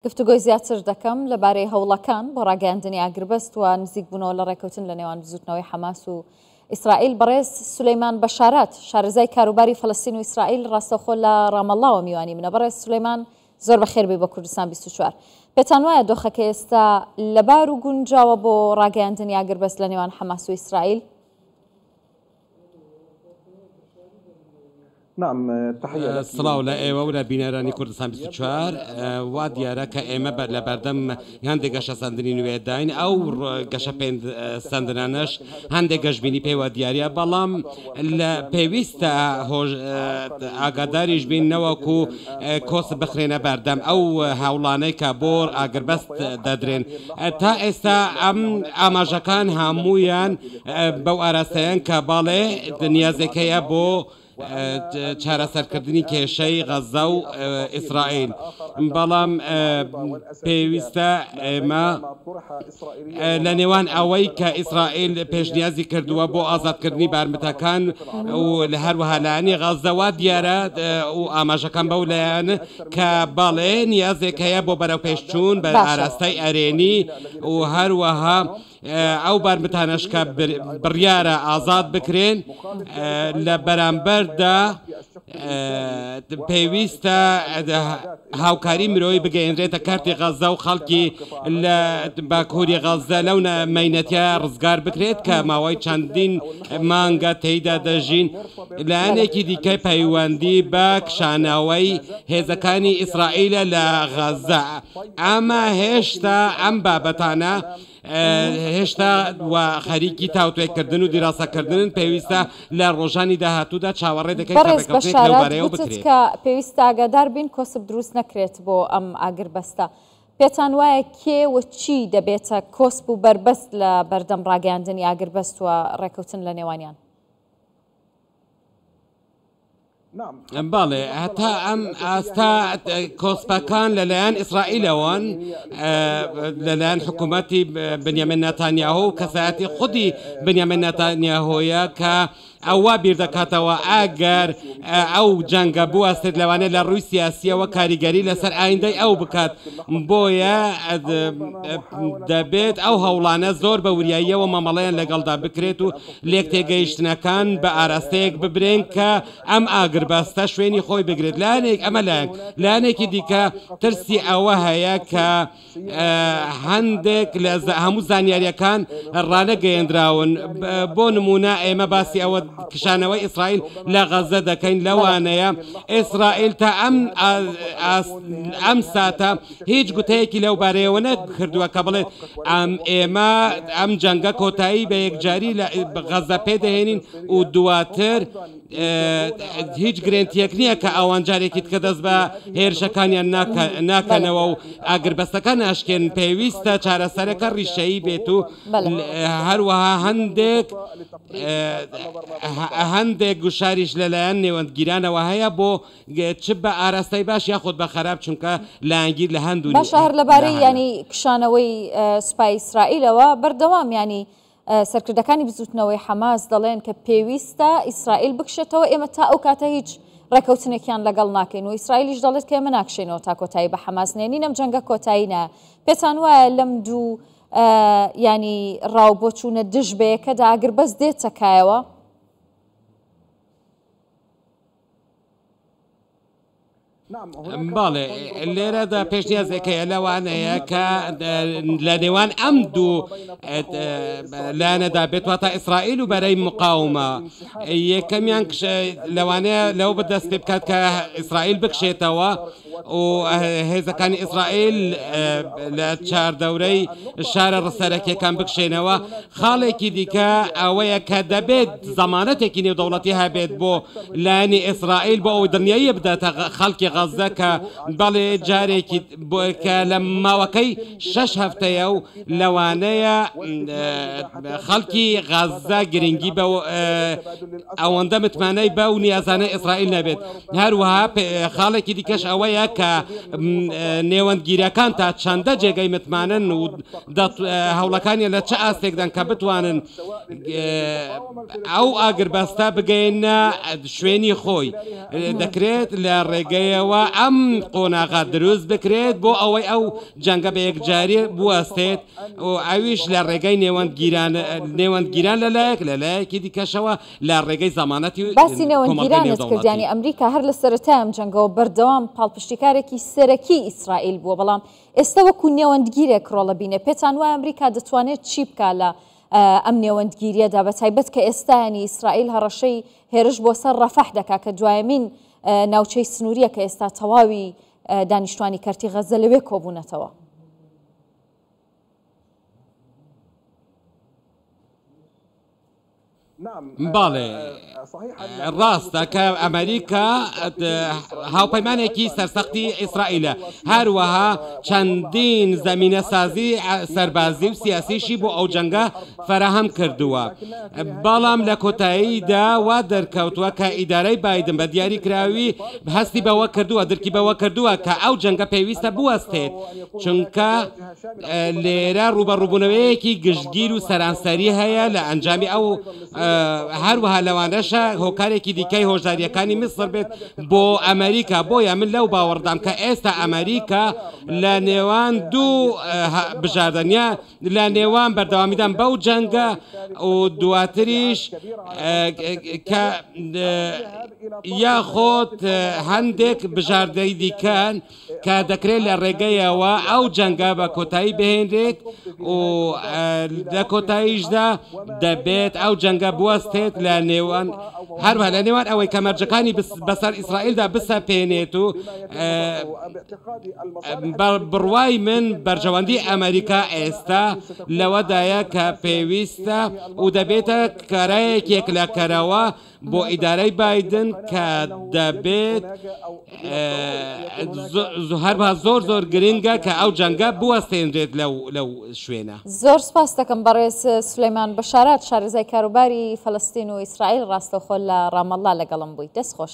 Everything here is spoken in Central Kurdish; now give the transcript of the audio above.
گفتوگۆی زیاتر دەکەم لەبارەی هەوڵەکان بۆ ڕاگەیاندنی ئاگربەست و نزیکبوونەوە لە ڕێکەوتن لە نێوان بزوتنەوەی حەماس و ئیسرائیل. بەڕێز سولەیمان بەشارات، شارەزای کاروباری فەلەستین و ئیسرائیل ڕاستەوخۆ لە ڕامەڵڵاوە میوانی منە. بەڕێز سولەیمان زۆر بەخێر بێی بۆ کوردستان 24. پێتان وایە دۆخەکە ئێستا لەبار و گونجاوە بۆ ڕاگەیاندنی ئاگربەست لە نێوان حەماس و ئیسرائیل؟ سڵاو لە ئێوە و لە بینەرانی کوردستان 24. وا دیارە کە ئێمە بەر لە بەردەم هەندێک گەشەسەندنی نوێداین، ئەو گەشەپێسەندنانەش هەندێک گەشبینی پێوە دیارە، بەڵام لە پێویستە ئاگاداریش بین نەوەکو کۆسپ بخرێنە بەردەم ئەو هەوڵانەی کە بۆ ئاگربەست دەدرێن. تا ئێستا ئەم ئاماژەکان هەموویان بەو ئاراستەیەن کە بەڵێ نیازێک هەیە بۆ چارەسەرکردنی کێشەی غەززە و ئیسرائیل، بەڵام پێویستە ئێمە لە نێوان ئەوەی کە ئیسرائیل پێشنیازی کردووە بۆ ئازادکردنی بارمتەکان و هەروەها لایەنی غەززە وا دیارە و ئاماژەکان بەو لایەن کە بەڵێ نیازێک هەیە بۆ بەرەوپێشچوون بە ئاراستەی ئەرێنی و هەروەها ئەو بارمتانەش کە بڕیارە ئازاد بکرێن لە بەرامبەردا پێویستە هاوکاری مرۆیی بگەیەنرێتە کەرتی غەززە و خەڵکی لە باکووری غەززە لەو مەینەتیە ڕزگار بکرێت کە ماوەی چەندین مانگە تێیدا دەژین. لایەنێکی دیکەی پەیوەندی بە کشانەوەی هێزەکانی ئیسرائیلە لە غەززە. ئەمە هێشتا ئەم بابەتانە هێشتا و خەریکی تاوتوێکردن و دیراسەکردنن، پێویستە لە ڕۆژانی داهاتوودا چاوەڕێ دەکەین کە بەڕێز ڕێککەوتنێک بەشارات لەوبارەیەوە وتت بکرێت. کە پێویستە ئاگادار بین کۆسپ دروست نەکرێت بۆ ئەم ئاگربەستە. پێتان وایە کێ و چی دەبێتە کۆسپ و بەربەست لە بەردەم ڕاگەیاندنی ئاگربەست و ڕێککەوتن لە نێوانیان؟ بەڵێ، هەتا ئەم ئاستە کۆسپەکان لەلایەن ئیسرائیلەوەن، لەلایەن حکوومەتی بنیامین ناتانیاهۆ و کەسایەتی خودی بنیامین ناتانیاهۆیە کە ئەو وا بیر دەکاتەوە ئەگەر ئەو جەنگە بوەستێت لەوانەیە لە ڕووی سیاسیەوە کاریگەری لەسەر ئایندەی ئەو بکات، بۆیە دەبێت ئەو هەوڵانە زۆر بە وریاییەوە مامەڵەیان لەگەڵدا بکرێت و لێکتێگەیشتنەکان بە ئاراستەیەک ببرێن کە ئەم ئاگربەستە شوێنی خۆی بگرێت. لایەنێک ئەمە لایەک، لایەنێکی دیکە ترسی ئەوە هەیە کە هەندێک لە هەموو زانیاریەکان ڕانەگەیەندراون. بۆ نمونە ئێمە باسی ئەوە کشانەوەی ئیسرائیل لە غەزە دەکەین، لەوانەیە ئیسرائیل تا ئەم ئەم ساتە هیچ گوتەیەکی لەو بارەیەوە نەکردووە کە بڵێت ئەم ئێمە ئەم جەنگە کۆتایی بە یەکجاری لە غەزە پێدەهێنین و دواتر هیچ گرێنتیەک نییە کە ئەوان جارێکی دیکە دەست بە هێرشەکانیان ناکەنەوە و ئاگربەستەکە ناشکێن. پێویستە چارەسەرەکە ڕیشەیی بێت و هەروەها هەندێک هەندێک گوشاریش لەلایەن نێوەندگیرانەوە هەیە بۆ چ بە ئاراستەی باش یاخود بە خەراپ چونکە لایەنگیر لە هەندوو باشە هەر لەبارەی ینی کشانەوەی سوپای ئیسرائیلەوە بەردەوام ینی سەرکردەکانی بزوتنەوەی حەماس دەڵێن کە پێویستە ئیسرائیل بکشێتەوە ئێمە تا ئەو کاتە هیچ ڕێکەوتنێکیان لەگەڵ ناکەین و ئیسرائیلیش دەڵێت کە ئێمە ناکشێنەوە تا کۆتایی بە حەماس نێنین ئەم جەنگە کۆتایی نایە پێتان وایە لەم دوو ینی ڕاو بۆچوونە دژ بەیەکەدا ئاگربەست دێتە کایەوە؟ بەڵێ لێرەدا پێشنیازێک هەیە لەوانەیە کە لە نێوان ئەم دوو لایەنەدا بێت واتە ئیسرائیل و بەرەی مقاومە یەکەمیان لەوانەیە لەو بەدەست پێ بکات کە ئیسرائیل بکشێتەوە و هێزەکانی ئیسرائیل لە چاردەورەی شارە ڕسەرەکیەکان بکشێنەوە. خاڵێکی دیکە ئەوەیە کە دەبێت زەمانەتێکی نێودەوڵەتی هەبێت بۆ لایەنی ئیسرائیل بۆ ئەوەی دڵنیایی بداتە خەڵکی غەززە کە بەڵێ جارێکی کە لە ماوەکەی شەش هەفتەیە و لەوانەیە خەڵکی غەززە گرنگی بە ئەوەندە متمانەی بەو نیازانە ئیسرائیل نەبێت. هەروەها خاڵێکی دیکەش ئەوەیە کە نێوەندگیرەکان تا چەندە جێگەی متمانەن و هەوڵەکانیان لە چ ئاستێکدان کە بتوانن ئەو ئاگربەستە بگەینە شوێنی خۆی. دەکرێت لە ڕێگەیەوە ئەم قۆناغە دروست بکرێت بۆ ئەوەی ئەو جەنگە بە یەکجاری بوەستێت و ئەویش لە ڕێگەی نێوەندگیران نێوەندگیران لەلایەک لەلایەکی دیکەشەوە لە ڕێگەی زەمانەتی باسی کۆمەڵگەی نێوەندگیرانت کرد نێودەوڵەتی. یانی ئەمریکا هەر لە سەرەتای ئەم جەنگەوە بەردەوام پاڵپشتیکارێکی سەرەکی ئیسرائیل بووە، بەڵام ئێستا وەکو نێوەندگیرێک ڕۆڵە بینێ، پێتان وایە ئەمریکا دەتوانێت چی بکا لە ئەم نێوەندگیریەدا بە تایبەت کە ئێستا یانی ئیسرائیل هەڕەشەی هێرش بۆ سەر ڕەفەح دەکا کە دوایەمین ناوچەی سنووریە کە ئێستا تەواوی دانیشتوانی کەرتی غەزە لەوێ کۆبوونەتەوە؟ بەڵێ ڕاستە کە ئەمریکا هاوپەیمانێکی سەرسەختی ئیسرائیلە، هەروەها چەندین زەمینەسازی سەربازی و سیاسیشی بۆ ئەو جەنگە فەراهەم کردووە، بەڵام لە کۆتاییدا وا دەرکەوتووە کە ئیدارەی بایدن بە دیاریکراوی هەستی بەوە کردووە، درکی بەوە کردووە کە ئەو جەنگە پێویستە بوەستێت، چونکە لێرە ڕووبەڕووبوونەوەیەکی گشتگیر و سەرانسەری هەیە لە ئەنجامی ئەو هەروەها لەوانەشە هۆکارێکی دیکەی هۆشدارییەکانی میسر بێت بۆ ئەمریکا، بۆیە من لەو باوەڕدام کە ئێستا ئەمریکا لە نێوان دوو بژاردە نیە لە نێوان بەردەوامیدان بەو جەنگە و دواتریش کە یاخۆت هەندێک بژاردەی دیکەن کە دەکرێت لە ڕێگەیەوە ئەو جەنگە بە کۆتایی بهێنرێت و لە کۆتاییشدا دەبێت ئەو جەنگە بوەستێت لە نێوان هەروەها لە نێوان ئەوەی کە مەرجەکانی بەسەر ئیسرائیلدا بسەپێنێت و بڕوای من بەرژەوەندی ئەمریکا ئێستا لەوەدایە کە پێویستە و دەبێتە کارایەک یەکلاکەرەوە بۆ ئیدارەی بایدن کە دەبێت هەروەها زۆر زۆر گرنگە کە ئەو جەنگە بوەستێنرێت لەو شوێنە. زۆر سپاست دەکەم بەڕێز سولەیمان بەشارات شارەزای کاروباری فەلەستین و ئیسرائیل ڕاستەوخۆ لە ڕامەڵڵا لەگەڵم بووی دەست خۆش.